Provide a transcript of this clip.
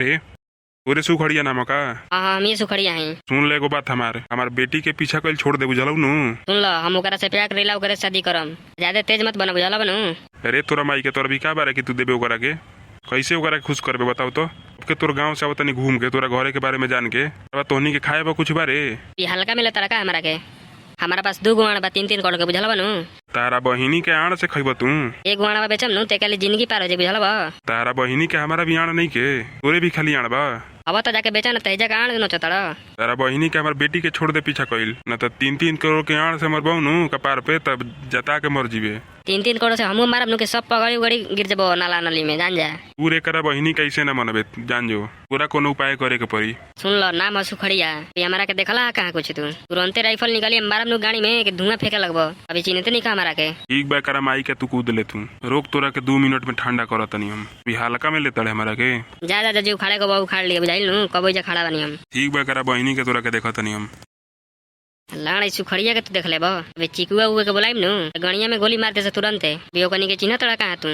रे तोरे सुखड़िया नाम का? हाँ हाँ, हम ये सुखड़िया हैं। सुन ले एगो बात, हमार हमार बेटी के पीछा कल छोड़ दे, बुझलौ नु? सुन ल, हम ओकरा से प्यार करेला, ओकरे से शादी करम। ज्यादा तेज मत बना, बुझल बनू? अरे तोरा माई के, तोरा भी का बारे कि तू देबे ओकरा के? कैसे ओकरा के खुश करबे, बताओ तो? के तोर गांव से आवतनी घूम के, तोरा घरे के बारे में जान के, अब तोहनी के खाए बा कुछ बारे? ये हल्का मिले तड़का हमारा के। हमारा पास 2 गो आण बा, 3-3 करोड़ के, बुझल बनू? तारा बहिनी के आण से खइब तू? 1 गो आण बेचम नु ते खाली जिंदगी पार हो जाए, बुझल बा? तारा बहिनी के हमारा भी आण नहीं के, तोरे भी खाली आण बा। अब तो जाके बेचा न तेजा का आण नोचतड़। तारा बहिनी के हमार बेटी के छोड़ दे पीछा कइल, न त 3-3 करोड़ के आण से मरबौ नु कपार पे, तब जता के मर जीबे। 3-3 करोड़ से हमू मारब नु के सब पगड़ी उगड़ी गिर जबो नाला नली में, जान जा। पूरे करा बहिनी कैसे न मनबे, जान जो, पूरा कोनो उपाय करे के पड़ी। सुन लो, नाम है सुखड़िया। ये हमारा के देखला कहाँ कुछ तू? तुरंते राइफल निकाली, मारब नु गाड़ी में के धुआं फेंके लगबो। अभी चिन्हते नहीं का हमारा के? ठीक बा, करा माई के तू कूद ले, तू रोक, तोरा के 2 मिनट में ठंडा कर तनी हम। अभी हल्का में लेता हमारा के। जा जा जा, जी उखाड़े को बहु उखाड़ लिया, बुझाइल नु? कब जा खड़ा बनी हम। ठीक बा, करा बहिनी के तोरा के देखा तनी हम। लाड़ सुखड़िया के तू देख लेबो? अबे चिकुआ उए के बोलाइम नु, गणिया में गोली मारते से तुरंते। अभी ओकनी के चिन्ह तड़ा कहाँ तू?